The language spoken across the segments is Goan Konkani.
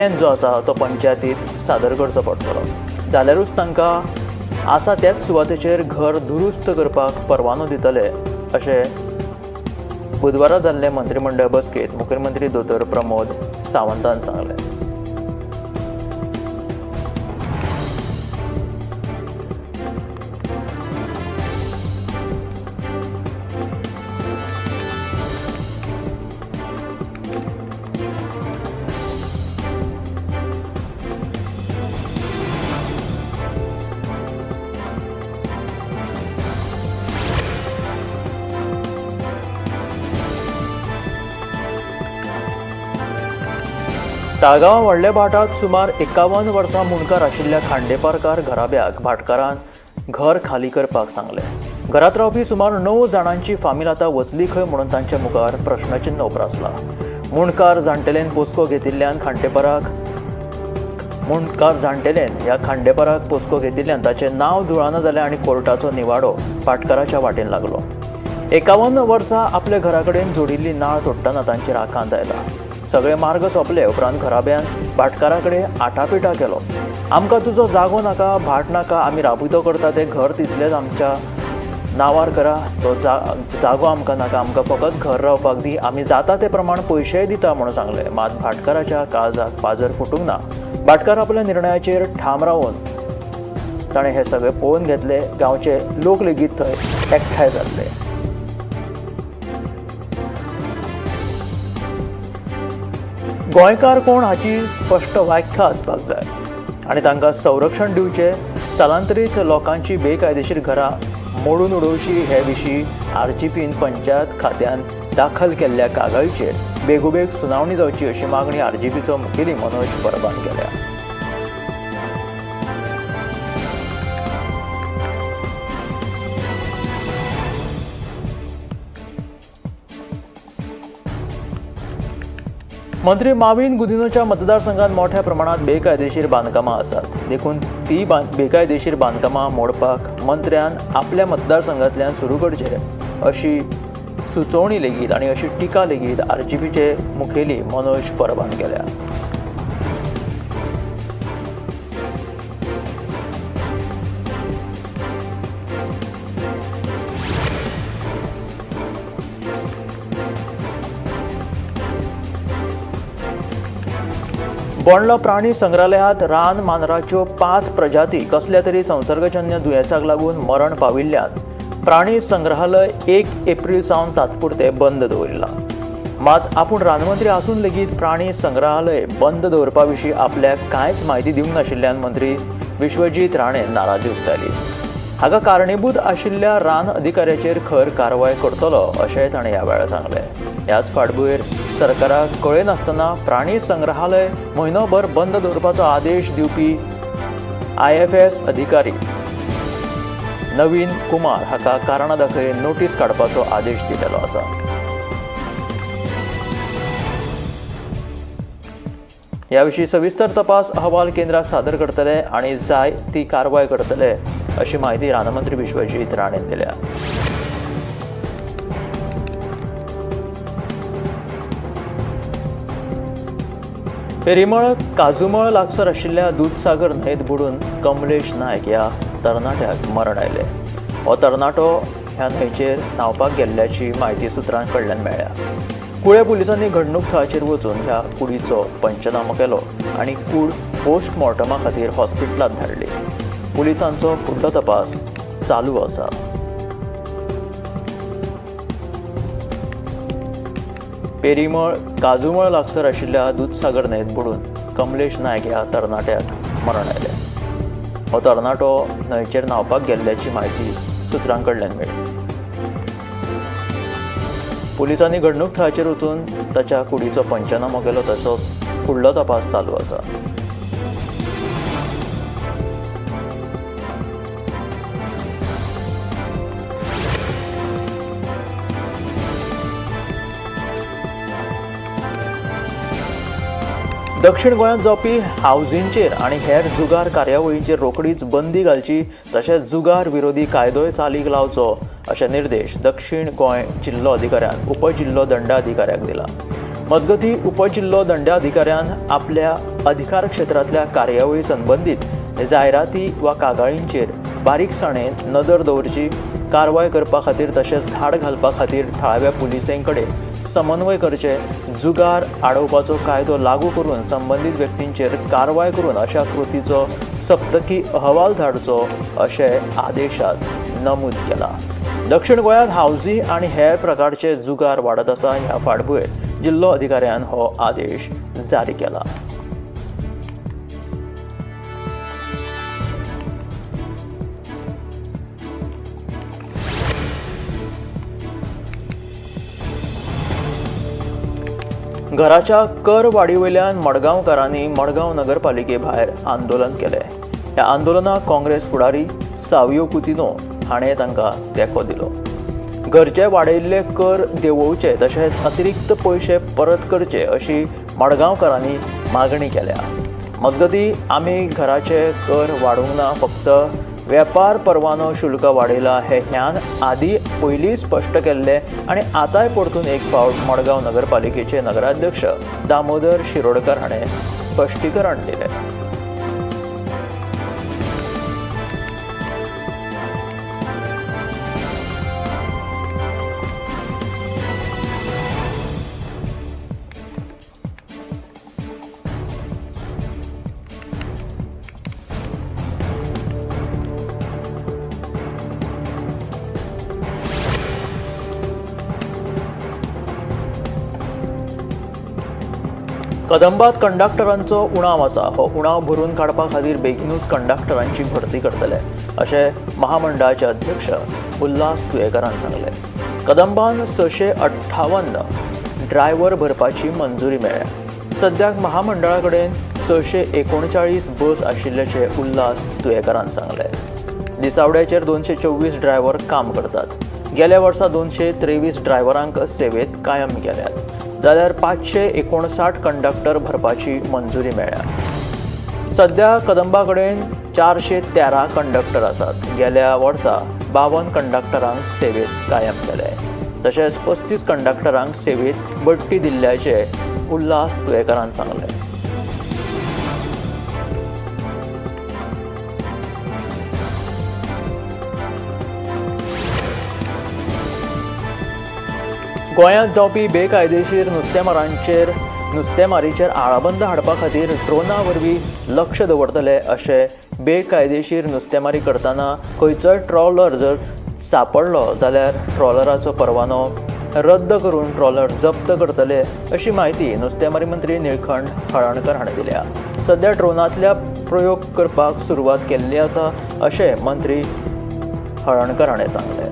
जो आसा तो पंचायतीत सादर करचो पडटलो, जाल्यारूच तांकां आसा त्याच सुवातेचेर घर दुरुस्त करपाक परवानो दितले अशें बुधवारा जाल्ले मंत्रिमंडळ बसकेंत मुखेलमंत्री दोतोर प्रमोद सावंतान सांगलें. ताळगांवां व्हडल्या भाटांत सुमार 51 वर्सां मुंडकार आशिल्ल्या खांडेपारकार घराब्याक भाटकारान घर खाली करपाक सांगलें. घरांत रावपी सुमार 9 जाणांची फामील आतां वतली खंय म्हणून तांच्या मुखार प्रश्नचिन्न उप्रासला. मुंडकार जाणटेलेन पोसको घेतिल्ल्यान खांडेपाराक मुंडकार जाणटेलेन ह्या खांडेपाराक पोसको घेतिल्ल्यान ताचें नांव जुळना जालें आनी कोर्टाचो निवाडो भाटकाराच्या वाटेन लागलो. 51 वर्सां आपल्या घरा कडेन जोडिल्ली नाळ तोडटना तांचेर आकांत आयला. सगळे मार्ग सोंपले उपरांत घराब्यान भाटकारा कडेन आटापिटा केलो. आमकां तुजो जागो नाका, भाट नाका, आमी राबितो करता तें घर तितलेंच आमच्या नांवार करा, तो जागो आमकां नाका, आमकां फकत घर रावपाक दी, आमी जाता ते प्रमाण पयशेय दिता म्हणून सांगलें. मात भाटकाराच्या काळजाक पाजर फुटूंक ना. भाटकार आपल्या निर्णयाचेर ठाम रावन ताणें हें सगळें पळोवन घेतलें. गांवचे लोक लेगीत थंय एकठांय जाल्ले. गोंयकार कोण हाची स्पश्ट व्याख्या आसपाक जाय आनी तांकां संरक्षण दिवचें. स्थलांतरीत लोकांची बेकायदेशीर घरां मोडून उडोवची हे विशीं आरजीपीन पंचायत खात्यान दाखल केल्ल्या कागाळीचेर बेगोबेग सुनावणी जावची अशी मागणी आरजीपीचो मुखेली मनोज परबान केल्या. मंत्री माविन गुदिनोच्या मतदारसंघात मोठ्या प्रमाणात बेकायदेशीर बांदकामां आसात, देखून ती बेकायदेशीर बांदकामां मोडपाक मंत्र्यान आपल्या मतदारसंघांतल्यान सुरू करचे अशी सुचोवणी लेगीत आनी अशी टिका लेगीत आरजीपीचे मुखेली मनोज परबान केल्या. बोंडला प्राणी संग्रहालयात रान मांजराच्यो 5 प्रजाती कसल्या तरी संसर्गजन्य दुयेंसाक लागून मरण पाविल्ल्यान प्राणी संग्रहालय 1 एप्रिल सावन तात्पुरते बंद दवरिलां. मात आपूण रानमंत्री आसून लेगीत प्राणी संग्रहालय बंद दवरपा विशीं आपल्याक कांयच म्हायती दिवंक नाशिल्ल्यान मंत्री विश्वजीत राणे नाराजी उक्तायली. हाका कारणीभूत आशिल्ल्या रान अधिकाऱ्याचेर खर कारवाय करतलो अशेंय ताणें ह्या वेळार सांगलें. ह्याच फाटभुंयेर सरकाराक कळयनासतना प्राणी संग्रहालय म्हयनोभर बंद दवरपाचो आदेश दिवपी IFS अधिकारी नवीन कुमार हाका कारणां दाखय नोटीस काडपाचो आदेश दिलेलो आसा. ह्या विशीं सविस्तर तपास अहवाल केंद्राक सादर करतले आनी जाय ती कारवाय करतले अशी म्हायती रानमंत्री विश्वजीत राणेन दिल्या. पेरिमळ काजुमळ लागसर आशिल्ल्या दुदसागर न्हंयेत बुडून कमलेश नायक ह्या तरणाट्याक मरण आयलें. हो तरणाटो ह्या न्हंयचेर न्हांवपाक गेल्ल्याची म्हायती सुत्रां कडल्यान मेळ्ळ्या. कुळे पुलिसांनी घडणूक थळाचेर वचून ह्या कुडीचो पंचनामो केलो आनी कूड पोस्टमॉर्टमा खातीर हॉस्पिटलांत धाडली. पुलिसांचो फुडलो तपास चालू आसा. पेरिमळ काजुमळ लागसर आशिल्ल्या दुदसागर न्हंयेत बुडून कमलेश नायक ह्या तरणाट्याक मरण आयलें. हो तरणाटो न्हंयचेर न्हांवपाक गेल्ल्याची म्हायती सुत्रां कडल्यान मेळ्ळी. पुलिसांनी घडणूक थळाचेर वचून ताच्या कुडीचो पंचनामो केलो, तसोच फुडलो तपास चालू आसा. दक्षिण गोंयांत जावपी हावजींचेर आनी हेर जुगार कार्यावळींचेर रोखडीच बंदी घालची तशेंच जुगार विरोधी कायदोय चालीक लावचो अशे निर्देश दक्षिण गोंय जिल्लो अधिकाऱ्यान उपजिल्लो दंडाधिकाऱ्याक दिला. मजगतीं उपजिल्लो दंडाधिकाऱ्यान आपल्या अधिकार क्षेत्रांतल्या कार्यावळी संबंदीत जायराती वा कागाळींचेर बारीकसाणेन नदर दवरची, कारवाय करपा खातीर तशेंच धाड घालपा खातीर थळाव्या पुलिसां कडेन समन्वय करचे, जुगार आडोवपाचो कायदो लागू करून संबंदीत व्यक्तींचेर कारवाय करून अशा कृतीचो सप्तकी अहवाल धाडचो अशें आदेशात नमूद केलां। दक्षिण गोंयांत हावजी आनी हेर प्रकारचे जुगार वाडत आसा। ह्या फाटभुंयेर जिल्लो अधिकाऱ्यान हो आदेश जारी केला। घराच्या कर वाडीवयल्यान मडगांवकारांनी मडगांव नगरपालिके भायर आंदोलन केलें। ह्या आंदोलनाक काँग्रेस फुडारी सावियो कुतिनो हाणें तांकां तेंको दिलो। घरचे वाडयल्ले कर देंवोवचे तशेंच अतिरिक्त पयशे परत करचे अशी मडगांवकारांनी मागणी केल्या। मजगतीं आमी घराचे कर वाडोवंक ना, फक्त वेपार परवानो शुल्क वाडयला हे ह्यान आदी पयलीं स्पश्ट केल्ले आनी आतांय परतून एक फावट मडगांव नगरपालिकेचे नगराध्यक्ष दामोदर शिरोडकर हाणें स्पश्टीकरण दिलें। कदंबात कंडक्टरांचो उणाव आसा। हो उणाव भरून काडपा खातीर बेगीनूच कंडक्टरांची भरती करतले अशें महामंडळाचे अध्यक्ष उल्हास तुयेंकारान सांगलें। कदंबान 658 ड्रायव्हर भरपाची मंजुरी मेळ्ळ्या। सद्याक महामंडळा कडेन 639 बस आशिल्ल्याचें उल्हास तुयेंकारान सांगलें। दिसावड्याचेर 224 ड्रायव्हर काम करतात। गेल्या वर्सा 223 ड्रायव्हरांक सेवेत कायम केल्यात, जाल्यार 559 कंडक्टर भरपाची मंजुरी मेळ्ळ्या। सद्या कदंबा कडेन 413 कंडक्टर आसात। गेल्या वर्सा 52 कंडक्टरांक सेवेत कायम केले, तशेंच 35 कंडक्टरांक सेवेत बडटी दिल्ल्याचें उल्हास तुयेंकारान सांगलें। गोंयांत जावपी बेकायदेशीर नुस्तेमारीचेर आळाबंद हाडपा खातीर ड्रोना वरवीं लक्ष दवरतले अशें बेकायदेशीर नुस्तेमारी करतना खंयचोय ट्रॉलर जर सापडलो जाल्यार ट्रॉलराचो परवानो रद्द करून ट्रॉलर जप्त करतले अशी म्हायती नुस्तेमारी मंत्री निळखंठ हळर्णकर हाणें दिल्या। सद्या ड्रोनांतल्या प्रयोग करपाक सुरवात केल्ली आसा अशें मंत्री हळर्णकर हाणें सांगलें।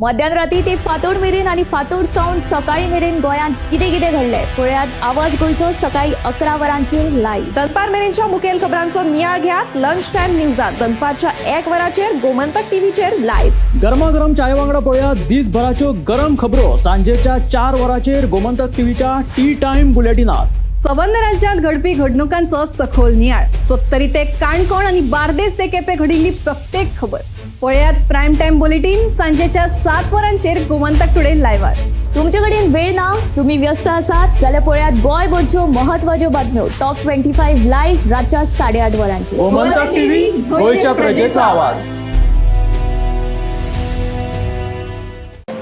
मध्यान राती ते फातोड मेरेन आनी फातोड सावन सकाळी मेरेन गोंयांत कितें कितें घडलें पळयात आवाज गोंयचो सकाळी 11 वरांचेर लायव्ह। दनपार मेरेनच्या मुखेल खबरांचो नियाळ घेयात लंच टायम न्यूजात दनपारच्या 1 वराचेर गोमंतक टीव्हीचेर लायव्ह। गरमागरम चाय वांगडा पळयात दिसभराच्यो गरम खबरो सांजेच्या 4 वरांचेर गोमंतक टीव्हीच्या टी टायम बुलेटिनात। सबंद राज्यात घडपी घडणुकांचो सखोल नियाळ, सत्तरी ते काणकोण आणि बार्देस ते केपे घडिल्ली प्रत्येक खबर पळयात प्राइम टाइम बुलेटिन सांजेच्या 7 वरांचेर गोमंतक टुडे लायव्हार। तुमचे कडेन वेळ ना, तुम्ही व्यस्त आसात जाल्यार पळयात गोंयभरच्यो महत्वाच्यो बातम्यो टॉप 25 लायव्ह रातच्या 8:30 वरांचेर। गोमंतक टीव्ही, गोंयच्या प्रजेचो आवाज।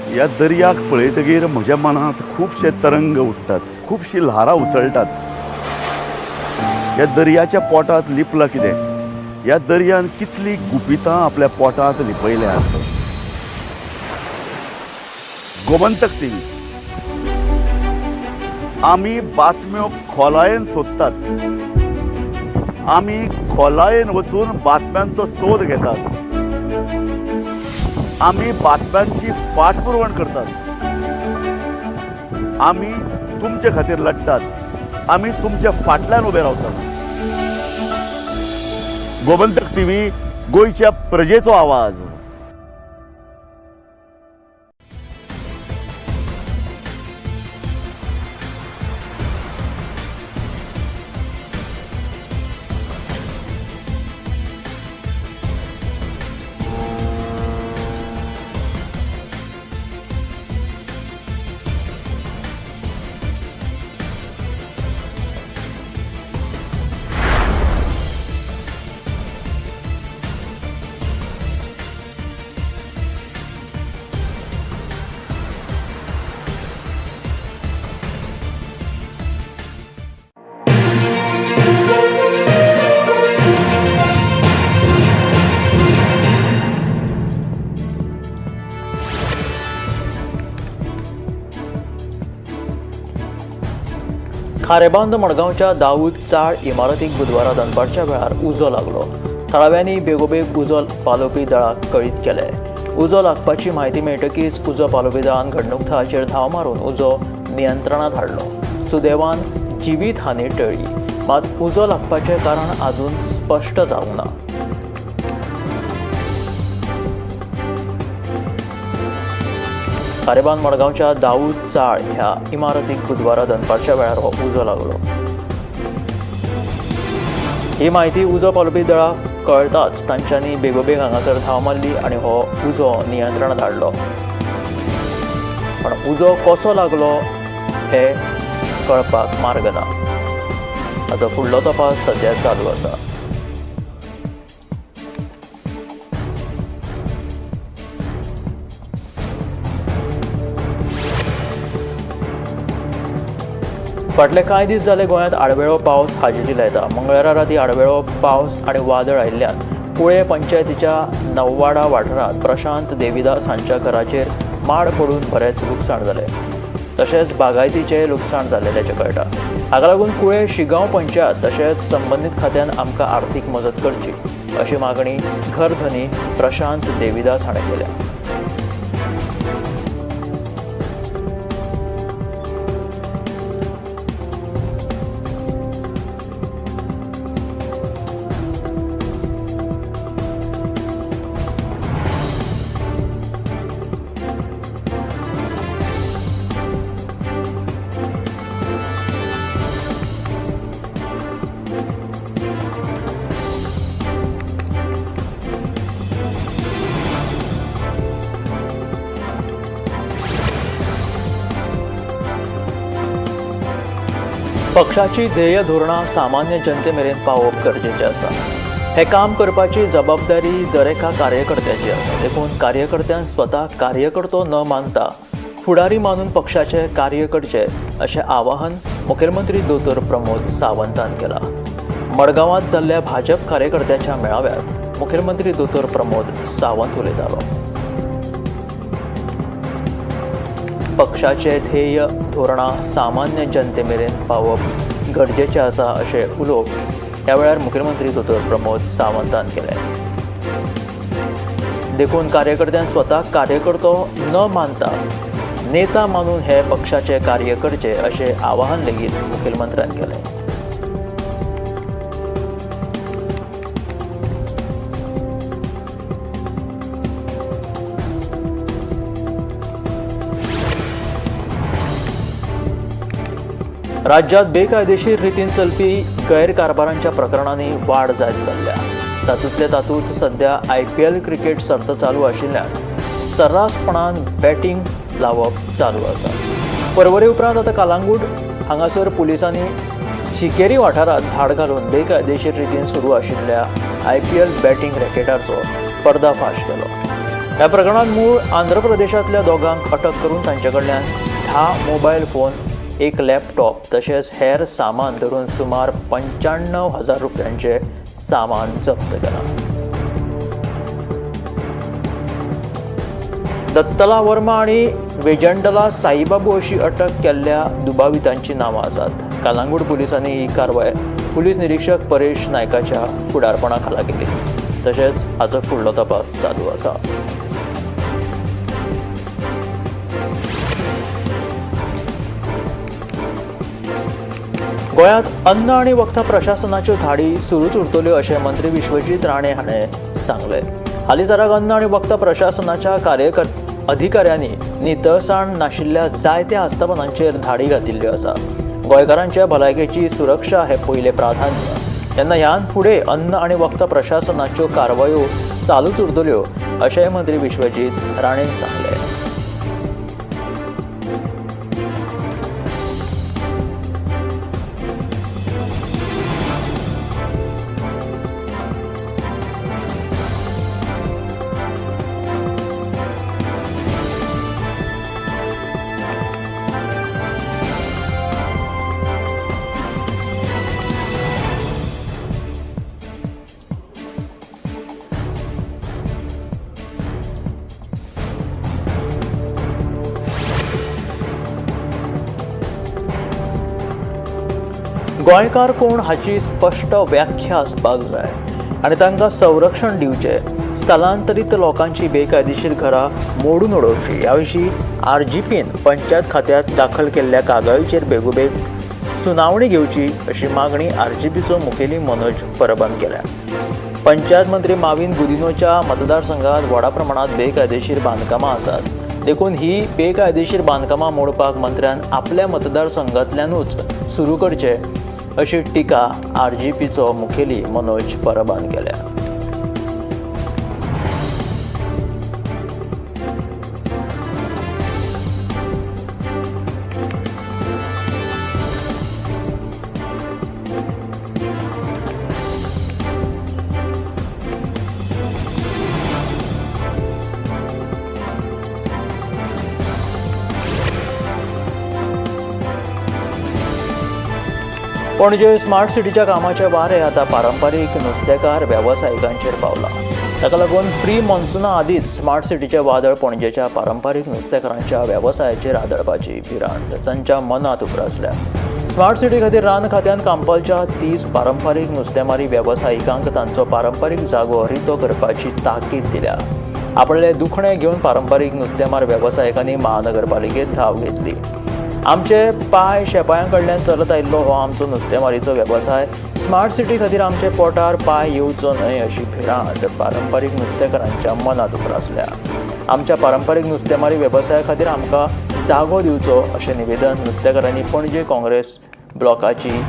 ह्या दर्याक पळयतगीर म्हज्या मनांत खुबशे तरंग उठ्ठात, खुबशी ल्हारां उसळटात। ह्या दर्याच्या पोटांत लिपलां कितें, ह्या दर्यान कितली गुपितां आपल्या पोटांत लिपयल्यात। गोमंतक टीव्ही, आमी बातम्यो खोलायेन सोदतात। आमी खोलायेन वचून बातम्यांचो सोद घेतात. आमी बातम्यांची फाटपुरवण करतात. आमी तुमचे खातीर लढटात. आमी तुमच्या फाटल्यान उबे रावतात. गोमंतक टीव्ही, गोंयच्या प्रजेचो आवाज. खारेबांद मडगांवच्या दाऊद चाळ इमारतीक बुधवारा दनपारच्या वेळार उजो लागलो. थळाव्यांनी बेगोबेग उजो पालोवपी दळाक कळीत केले. उजो लागपाची म्हायती मेळटकीच उजो पालोवपी दळान घडणूक थळाचेर धांव मारून उजो नियंत्रणांत हाडलो. सुदैवान जिवीत हानी टळ्ळी, मात उजो लागपाचें कारण आजून स्पश्ट जावंक ना. खारेबांद मडगांवच्या दाऊद चाळ ह्या इमारतीक बुधवारा दनपारच्या वेळार हो उजो लागलो. ही म्हायती उजो पालोवपी दळाक कळटाच तांच्यांनी बेगोबेग हांगासर धांव मारली आनी हो उजो नियंत्रणांत हाडलो. पण उजो कसो लागलो हे कळपाक मार्ग ना. आतां फुडलो तपास सद्या चालू आसा. फाटले कांय दीस जाले गोंयांत आडवेळो पावस हाजेरी लायता. मंगळारा राती आडवेळो पावस आनी वादळ आयिल्ल्यान कुळे पंचायतीच्या नववाडा वाठारांत प्रशांत देविदास हांच्या घराचेर माड पडून बरेंच लुकसाण जालें. तशेंच बागायतीचें लुकसाण जाल्ल्याचें कळटा. हाका लागून कुळे शिगांव पंचायत तशेंच संबंदीत खात्यान आमकां आर्थीक मजत करची अशी मागणी घरधनी प्रशांत देविदास हाणें केल्या. पक्षाची ध्येय धोरणां सामान्य जनते मेरेन पावोवप गरजेचें आसा. हें काम करपाची जबाबदारी दरेका कार्यकर्त्याची आसा. देखून कार्यकर्त्यान स्वता कार्यकर्तो न मानता फुडारी मानून पक्षाचें कार्य करचें अशें आवाहन मुखेलमंत्री दोतोर प्रमोद सावंतान केलां. मडगांवांत जाल्ल्या भाजप कार्यकर्त्याच्या मेळाव्यांत मुखेलमंत्री दोतोर प्रमोद सावंत उलयतालो. पक्षाचे ध्येय धोरणां सामान्य जनते मेरेन पावप गरजेचें आसा अशें उलोवप ह्या वेळार मुखेलमंत्री दोतोर प्रमोद सावंतान केलें. देखून कार्यकर्त्यान स्वता कार्यकर्तो न मानता नेता मानून हे पक्षाचे कार्य करचें अशें आवाहन लेगीत मुखेलमंत्र्यान केलें. राज्यात बेकायदेशीर रितीन चलपी गैरकारभारांच्या प्रकरणांनी वाड जायत चल्ल्या. तातूंतले तातूंत सध्या IPL cricket सर्त चालू आशिल्ल्यान सर्रासपणान बॅटींग लावप चालू आसा. परवरे उपरांत आतां कालांगूट हांगासर पुलिसांनी शिकेरी वाठारांत धाड घालून बेकायदेशीर रितीन सुरू आशिल्ल्या IPL batting रॅकेटाचो पर्दाफाश केलो. ह्या प्रकरणांत मूळ आंध्र प्रदेशांतल्या दोगांक अटक करून तांचे कडल्यान 10 मोबायल फोन, एक लॅपटॉप तशेंच हेर सामान धरून सुमार 95,000 रुपयांचे सामान जप्त केलां. दत्तला वर्मा आनी वेजंडला साईबाबू अशी अटक केल्ल्या दुबावितांची नांवां आसात. कालांगूट पुलिसांनी ही कारवाय पुलीस निरीक्षक परेश नायकाच्या फुडारपणा खाला केली. तशेंच हाचो फुडलो तपास चालू आसा. गोंयांत अन्न आनी वखदां प्रशासनाच्यो धाडी सुरूच उरतल्यो अशें मंत्री विश्वजीत राणे हाणें सांगलें. हालींसराक अन्न आनी वखदां प्रशासनाच्या अधिकाऱ्यांनी नितळसाण नाशिल्ल्या जायत्या आस्थापनांचेर धाडी घातिल्ल्यो आसा. गोंयकारांच्या भलायकेची सुरक्षा हें पयलें प्राधान्य. तेन्ना ह्यान फुडें अन्न आनी वखदां प्रशासनाच्यो कारवायो चालूच उरतल्यो अशेंय मंत्री विश्वजीत राणेन सांगलें. गोंयकार कोण हाची स्पश्ट व्याख्या आसपाक जाय आनी तांकां संरक्षण दिवचें. स्थलांतरीत लोकांची बेकायदेशीर घरां मोडून उडोवची ह्या विशीं आरजीपीन पंचायत खात्यांत दाखल केल्ल्या कागाळीचेर बेगोबेग सुनावणी घेवची अशी मागणी आरजीपीचो मुखेली मनोज परबान केल्या. पंचायत मंत्री माविन गुदिनोच्या मतदारसंघात व्हडा प्रमाणात बेकायदेशीर बांदकामां आसात, देखून ही बेकायदेशीर बांदकामां मोडपाक मंत्र्यान आपल्या मतदारसंघांतल्यानूच सुरू करचे अशी टिका आरजीपीचो मुखेली मनोज परबान केल्या. पणजे स्मार्ट सिटीच्या कामाचे वारें आतां पारंपारीक नुस्तेकार वेवसायिकांचेर पावलां. ताका लागून प्री मॉन्सुना आदींच स्मार्ट सिटीचें वादळ पणजेच्या पारंपारीक नुस्तेकारांच्या वेवसायाचेर आदळपाची भिरांत तांच्या मनांत उप्रासल्या. स्मार्ट सिटी खातीर रान खात्यान कांपालच्या 30 पारंपारीक नुस्तेमारी वेवसायिकांक तांचो पारंपारीक जागो रितो करपाची ताकीद दिल्या. आपले दुखणें घेवन पारंपारीक नुस्तेमार वेवसायिकांनी महानगरपालिकेंत धांव घेतली. आमचे पांय शेपायां कडल्यान चलत आयिल्लो हो आमचो नुस्तेमारीचो वेवसाय. स्मार्ट सिटी खातीर आमचे पोटार पांय येवचो न्हय अशी भिरांत पारंपारीक नुस्तेकारांच्या मनांत उप्रासल्या. आमच्या पारंपारीक नुस्तेमारी वेवसाया खातीर आमकां जागो दिवचो अशें निवेदन नुस्तेकारांनी पणजे काँग्रेस ब्लॉकाची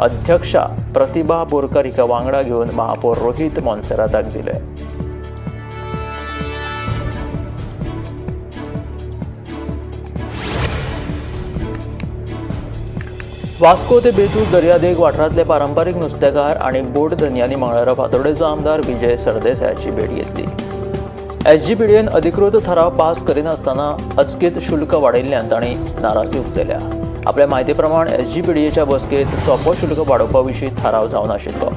अध्यक्षा प्रतिभा बोरकर हिका वांगडा घेवन महापौर रोहित मोन्सेराताक दिलें. वास्को ते बेतूर दर्यादेग वाठारांतले पारंपारीक नुस्तेकार आनी बोट धनयांनी मंगळारा फातोर्डेचो आमदार विजय सरदेसायाची भेट घेतली. एसजीपीडीएन अधिकृत थाराव पास करिनासतना अचकीत शुल्क वाडयिल्ल्यान तांणी नाराजी उक्तयल्या. आपल्या म्हायती प्रमाण एसजीपीडीएच्या बसकेंत सोपो शुल्क वाडोवपा विशीं थाराव जावनाशिल्लो.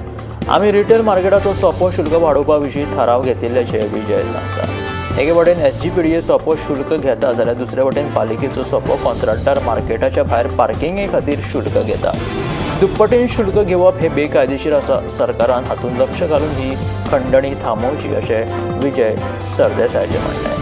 आमी रिटेल मार्केटाचो सोपो शुल्क वाडोवपा विशीं थाराव घेतिल्ल्याचें विजय सांगता. एके वटेन एसजीपीडीए सोपो शुल्क घेता जाल्यार दुसरे वटेन पालिकेचो सोपो कॉन्ट्रॅक्टर मार्केटाच्या भायर पार्किंगे खातीर शुल्क घेता. दुप्पटीन शुल्क घेवप हे बेकायदेशीर आसा. सरकारान हातूंत लक्ष घालून ही खंडणी थांबोवची अशें विजय सरदेसायाचें म्हणणें.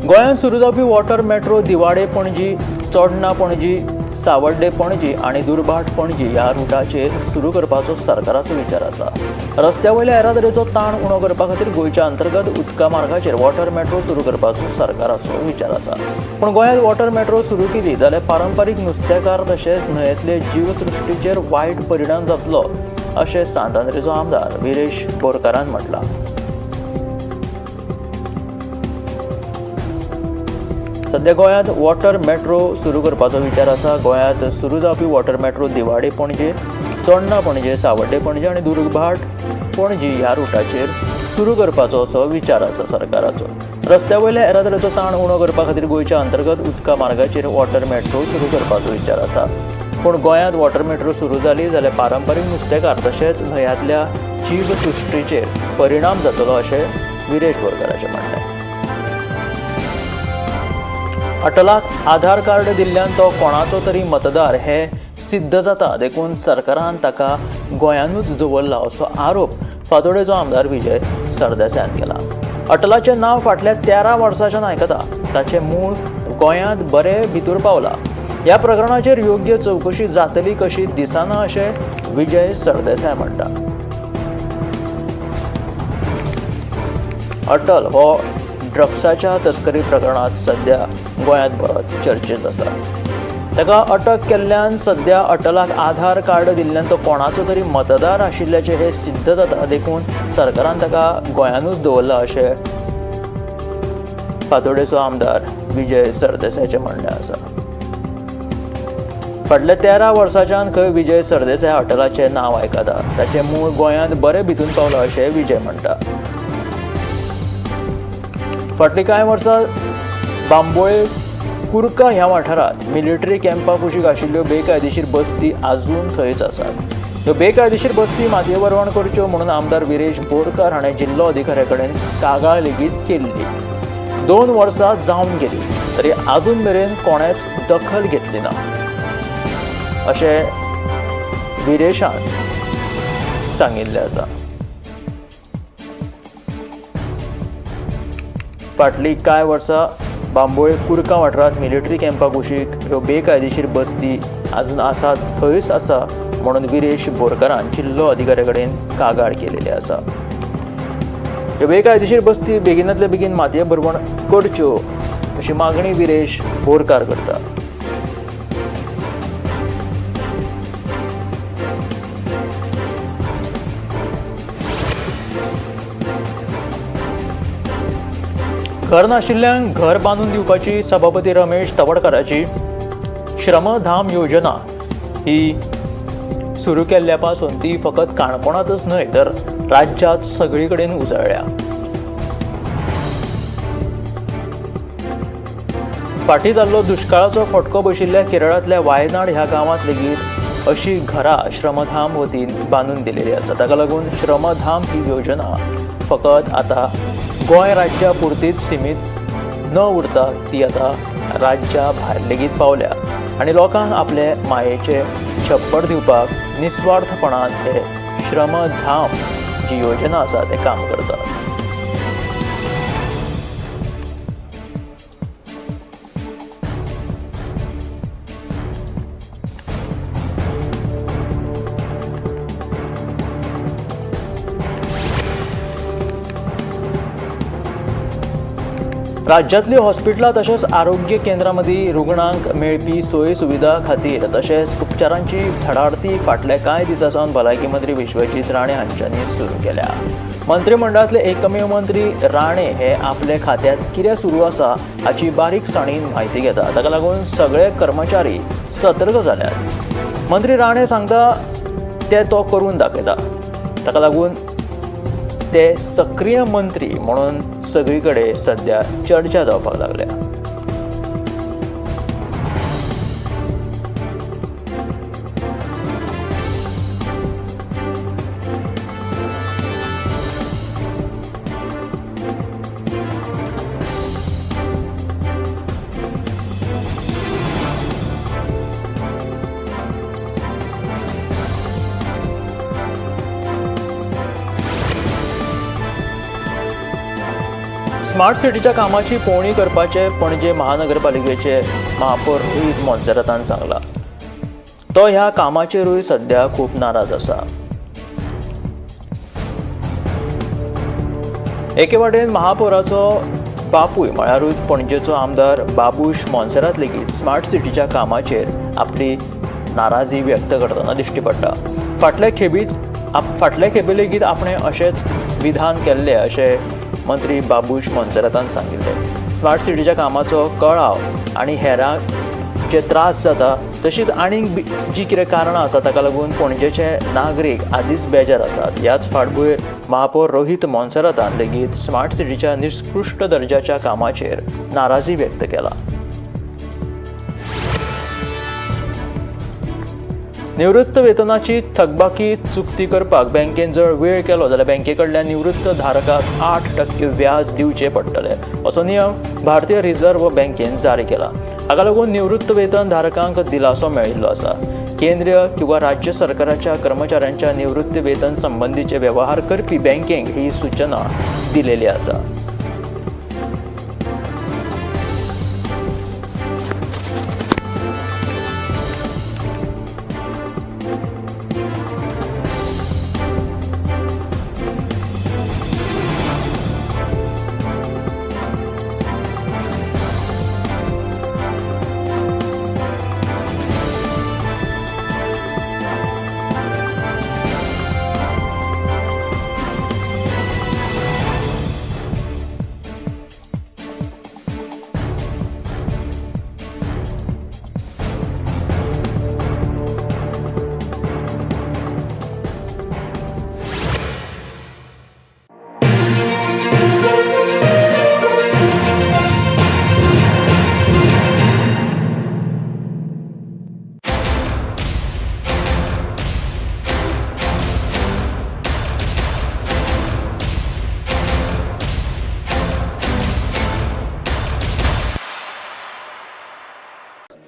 गोंयांत सुरू जावपी वॉटर मेट्रो दिवाडे पणजी, चोडणा पणजी, सावड्डे पणजी आनी दुर्भाट पणजी ह्या रुटाचेर सुरू करपाचो सरकाराचो विचार आसा. रस्त्या वयल्या येरादारीचो ताण उणो करपा खातीर गोंयच्या अंतर्गत उदका मार्गाचेर वॉटर मेट्रो सुरू करपाचो सरकाराचो विचार आसा. पूण गोंयांत वॉटर मेट्रो सुरू केली जाल्यार पारंपारीक नुस्तेकार तशेंच न्हंयेंतले जीवसृश्टीचेर वायट परिणाम जातलो अशें सांत आंद्रेचो आमदार विरेश बोरकारान म्हटलां. सध्या गोंयांत वॉटर मेट्रो सुरू करपाचो विचार आसा. गोंयांत सुरू जावपी वॉटर मेट्रो दिवाडे पणजे, चोडणा पणजे, सावड्डे पणजे आनी दुर्भाट पणजी ह्या रुटाचेर सुरू करपाचो असो विचार आसा सरकाराचो. रस्त्या वयल्या येरादारीचो ताण उणो करपा खातीर गोंयच्या अंतर्गत उदका मार्गाचेर वॉटर मेट्रो सुरू करपाचो विचार आसा. पूण गोंयांत वॉटर मेट्रो सुरू जाली जाल्यार पारंपारीक नुस्तेकार तशेंच न्हंयांतल्या जीवसृश्टीचेर परिणाम जातलो अशें विरेश बोरकाराचें म्हणणें. अटलाक आधार कार्ड दिल्ल्यान तो कोणाचो तरी मतदार हें सिद्ध जाता, देखून सरकारान ताका गोंयानूच दवरला असो आरोप फातोडेचो आमदार विजय सरदेसायान केला. अटलाचें नांव फाटल्या 13 वर्सांच्यान आयकता. ताचें मूळ गोंयांत बरें भितर पावला. ह्या प्रकरणाचेर योग्य चवकशी जातली कशी दिसना अशें विजय सरदेसाय म्हणटा. अटल हो ड्रग्साच्या तस्करी प्रकरणांत सध्या गोंयांत बरोच चर्चेंत आसा. ताका अटक केल्ल्यान सध्या अटलाक आधार कार्ड दिल्ल्यान तो कोणाचो तरी मतदार आशिल्ल्याचें हें सिद्ध जाता, देखून सरकारान ताका गोंयानूच दवरला अशें फातोडेचो आमदार विजय सरदेसायाचें म्हणणें आसा. फाटल्या 13 वर्सांच्यान खंय विजय सरदेसाय अटलाचें नांव आयकता. ताचें मूळ गोंयांत बरें भितून पावलां अशें विजय म्हणटा. फाटलीं कांय वर्सां बांबोळे कुर्का ह्या वाठारांत मिलिटरी कॅम्पा कुशीक आशिल्ल्यो बेकायदेशीर बस्ती आजून थंयच आसात. ह्यो बेकायदेशीर बस्ती मातये वरवण करच्यो म्हणून आमदार विरेश बोरकार हाणें जिल्लो अधिकाऱ्या कडेन कागाळ लेगीत केल्ली. 2 वर्सां जावन गेली तरी आजून मेरेन कोणेच दखल घेतली ना अशें विरेशान सांगिल्लें आसा. फाटलीं कांय वर्सां बांबोळे कुर्का वाठारांत मिलिटरी कॅम्पा कुशीक ह्यो बेकायदेशीर बस्ती आजून आसात थंयच आसा म्हणून विरेश बोरकारान जिल्लो अधिकाऱ्या कडेन कागाळ केलेली आसा. ह्यो बेकायदेशीर बस्ती बेगिनांतले बेगीन मातये भरवण करच्यो अशी मागणी विरेश बोरकार करता. घर नाशिल्ल्यांक घर बांदून दिवपाची सभापती रमेश तवडकाराची श्रमधाम योजना ही सुरू केल्ल्या पासून ती फकत काणकोणांतच न्हय तर राज्यांत सगळी कडेन उजळ्ळ्या. फाटीं जाल्लो दुश्काळाचो फटको बशिल्ल्या केरळांतल्या वायनाड ह्या गांवांत लेगीत अशी घरां श्रमधाम वतीन बांदून दिलेली आसा. ताका लागून श्रमधाम ही योजना फकत आतां गोंय राज्या पुरतीच सीमीत न उरता ती आतां राज्या भायर लेगीत पावल्या आनी लोकांक आपले मायेचे छप्पर दिवपाक निस्वार्थपणान हे श्रमधाम जी योजना आसा ते काम करता. राज्यांतली हॉस्पिटलां तशेंच आरोग्य केंद्रां मदीं रुग्णांक मेळपी सोयी सुविधा खातीर तशेंच उपचारांची झडाडती फाटल्या कांय दिसां सावन भलायकी मंत्री विश्वजीत राणे हांच्यांनी सुरू केल्या. मंत्रिमंडळांतले एकमेव मंत्री राणे हे आपल्या खात्यांत कितें सुरू आसा हाची बारीकसाणीन म्हायती घेता. ताका लागून सगळे कर्मचारी सतर्क जाल्यात. मंत्री राणे सांगता ते तो करून दाखयता. ताका लागून ते सक्रीय मंत्री म्हणून सगळी कडेन सध्या चर्चा जावपाक लागल्या. स्मार्ट सिटीच्या कामाची पळोवणी करपाचे पणजे महानगरपालिकेचे महापौर रोहित मोन्सेरातान सांगला. तो ह्या कामाचेरूय सध्या खूब नाराज आसा. एके वाटेन महापौराचो बापूय म्हळ्यारूच पणजेचो आमदार बाबूश मोन्सेरात लेगीत स्मार्ट सिटीच्या कामाचेर आपली नाराजी व्यक्त करतना दिश्टी पडटा. फाटले खेपे लेगीत आपणें अशेंच विधान केल्लें अशें मंत्री बाबूश मोन्सेरातान सांगिल्लें. स्मार्ट सिटीच्या कामाचो कळाव आनी हेरां जे त्रास जाता तशीच आनीक जी कितें कारणां आसा ताका लागून पणजेचे नागरीक आदींच बेजार आसात. ह्याच फाटभूंयेर महापौर रोहीत मोन्सेरातान लेगीत स्मार्ट सिटीच्या निकृश्ट दर्जाच्या कामाचेर नाराजी व्यक्त केला. निवृत्त वेतनाची थकबाकी चुकती करपाक बँकेन जर वेळ केलो जाल्यार बँके कडल्यान निवृत्त धारकाक 8% व्याज दिवचें पडटलें असो नियम भारतीय रिझर्व्ह बँकेन जारी केला. हाका लागून निवृत्त वेतन धारकांक दिलासो मेळिल्लो आसा. केंद्रीय किंवा राज्य सरकाराच्या कर्मचाऱ्यांच्या निवृत्ती वेतन संबंदीचे व्यवहार करपी बँकेक ही सूचना दिलेली आसा.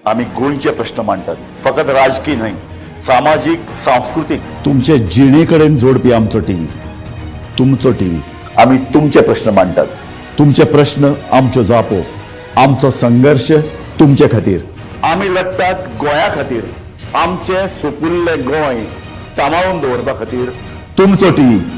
आमी गोंयचे प्रश्न मांडटात, फकत राजकी न्हय, सामाजीक, सांस्कृतीक, तुमचे जिणे कडेन जोडपी आमचो टीव्ही, तुमचो टीव्ही. आमी तुमचे प्रश्न मांडटात, तुमचे प्रश्न आमच्यो जापो, आमचो संघर्श तुमचे खातीर. आमी लढटात गोंया खातीर, आमचें सुपुल्लें गोंय सांबाळून दवरपा खातीर. तुमचो टीव्ही.